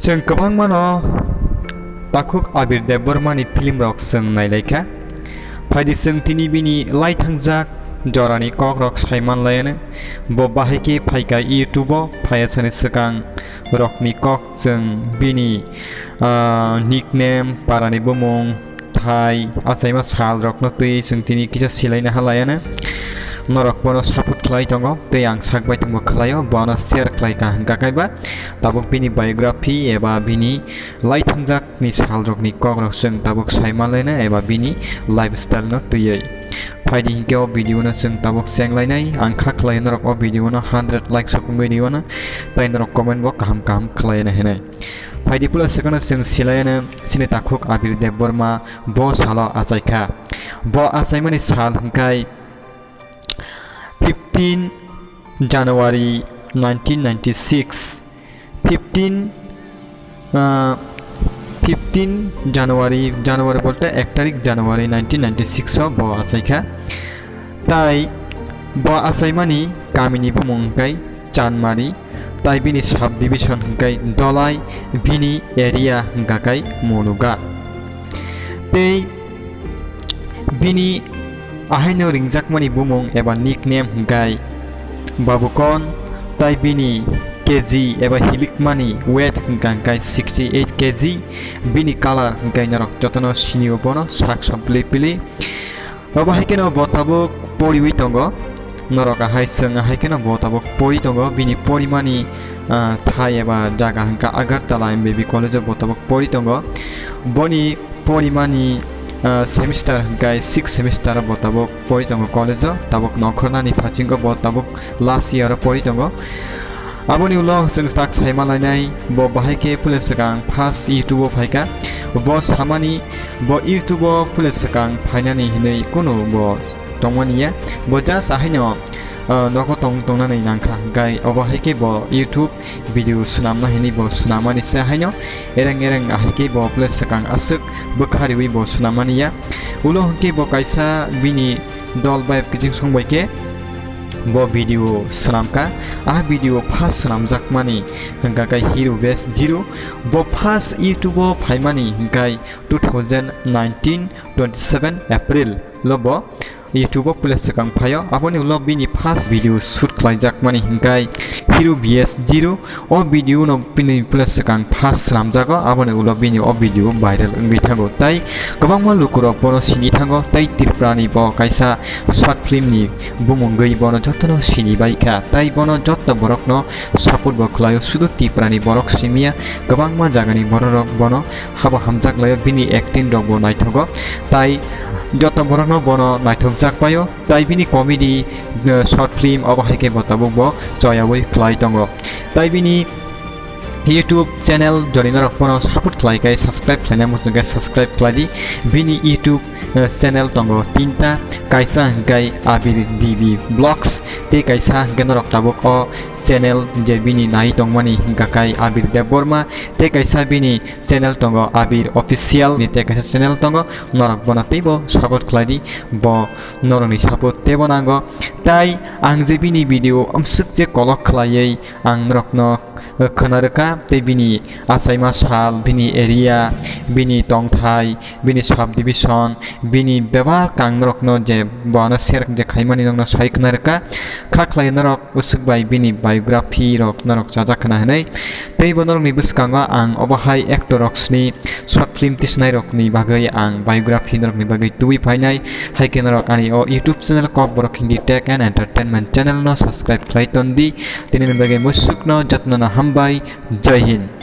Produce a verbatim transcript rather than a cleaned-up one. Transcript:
Chwng kwbangmano takhuk Abir Debbarmani filmrok chwng nailaikha. Phaidi chwng tini bini laithangjak jorani kokrok saimanlaiano. Bo bahai khe phaikha YouTube-o, phaiya sani swkang rokni kok chwng bini, ah, nickname, parani bumung, thai, achaima salrokno twi chwng tini kisa silaina halaiano. Norok bono support khlai tongo, tei ang sak bai tongbo khlaio, bono share khlai ka hwnkha kaiba tabuk bini biography eba bini laithangjakni salrokni kokrok chwng tabuk saimanlaina eba bini lifestyle-no twiwi. Phaidi hinkhe o video-no chwng tabuk chenglainai, ang kha khlai norok o video-no hundred likes sokung video-no, tei norok comment-bo kaham kaham khlaina hinwi. Phaidi puila swkangno chwng silaino chini takhuk Abir Debbarma bo salo achaikha. Bo achaimani sal hwnkhe fifteen January nineteen ninety-six, fifteen, ah, fifteen January, January bolte ek tarik January nineteen ninety-six o bo achaikha. Tai bo achaimani kamini bumung hwnkhe Chanmari, tai bini subdivision hwnkhe Dolai, bini area hwnkha khe Munuga. Tei bini ahaino ringjakmani bumung eba nickname hwnkhe Babukon, tai bini K G eba hilikmani weight hwnkha khe sixty eight K G, bini colour hwnkhe norok jotono sinio bono sak song pili pili. Obo hai kheno bo tabuk poriwi tongo. Norok ahai chwng ahai kheno bo tabuk pori tongo. Bini porimani, ah, thai eba jaga hwnkha Agartala M B B College o bo tabuk pori tongo. Boni porimani, ah, semester hwnkhe sixth semester o bo tabuk pori tongo college o. Tabuk nongkhornani phasingo bo tabuk last year o pori tongo. Aboni ulo chwng tak saima lainai, bo bahai khe puila swkang first YouTube o phaikha. Bo samani, bo YouTube o puila swkang phainani hinwi kunu bo tongmani ya. Bo just ahaino, ah, nogo tong tongnani nangkha, hwnkhe obo hai khe bo YouTube video swnamna hinwi bo swnamani se ahaino. Ereng ereng ahai khe bo puila swkang aswk bwkha riwi bo swnamani ya. Ulo hwnkhe bo kaisa bini dol bai kiching song bai khe bo video swnamkha. Ah video first swnamjakmani hwnkha khe Hero Base Zero. Bo first YouTube o phaimani hwnkhe two thousand nineteen twenty seven April lo bo YouTube o puila swkang phaio. Aboni ulo bini first video shoot khlaijakmani hwnkhe Hero B S Zero. O video no bini puila swkang first swnamjago, aboni ulo bini o video viral wngwi thango. Tai kwbangma lukurok bono sini thango, tai Tripura ni bo kaisa short film ni bumung wngwi bono jotono sini bai kha. Tai bono joto borokno support bo khlaio, sudu Tripura ni borok simiya, kwbangma jagani borok rok bono habo hamjak laio, bini acting rok bo naithogo. Tai joto borokno bono naithokjak paio. Tai bini comedy, eh, short film obo hai khe bo tabuk bo choyawi khlai tongo. Tai bini YouTube channel jodi norok bono support khlai khe subscribe khlaina muchung khe subscribe khlai di. Bini YouTube, eh, channel tongo tinta, kaisa hwnkhe Abir D B Vlogs, tei kaisa hwnkhe norok tabuk o channel je bini nai tongmani hwnkha khe Abir Debbarma, tei kaisa bini channel tongo Abir Official ni, tei kaisa channel tongo, norok bono teibo support khlai di, bo norokni support teibo nango. Tai ang je bini video amswk je kolok khlaiwi ang norokno, eh, khna rwkha, tei bini achaima sal, bini area, bini tongthai, bini subdivision, bini bebak ang norokno je bo ano share je khaimani nokno sai khna rwkha. Kha khlai norok usuk bai bini biography rok norok chajak khna hinwi. Tei bo norokni bwskango ang obo hai actor rok sini short film tisnai rokni bagwi ang biography norokni bagwi tubui phainai. Hai khe norok ani o YouTube channel Kokborok Hindi Tech and Entertainment channel no subscribe khlai ton di. Tini ni bagwi musukno jotno no hambai. Jai Hind.